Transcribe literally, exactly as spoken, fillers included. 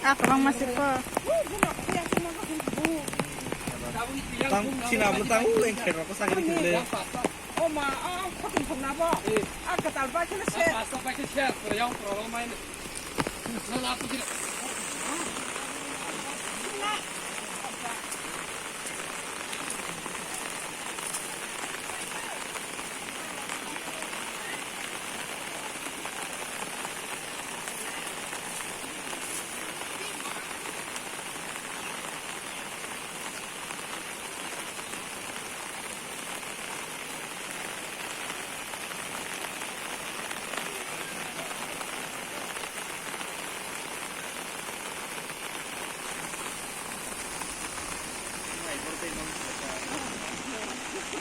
Ah, kwbangma se kho. Tang, chini abo tang, uleng khe rok sakni khe le. O ma, a, khotong thok na bo. A, kwtal ba khe se. Pasta ba khe se, yang pro lo mai. Na, na, tu kira.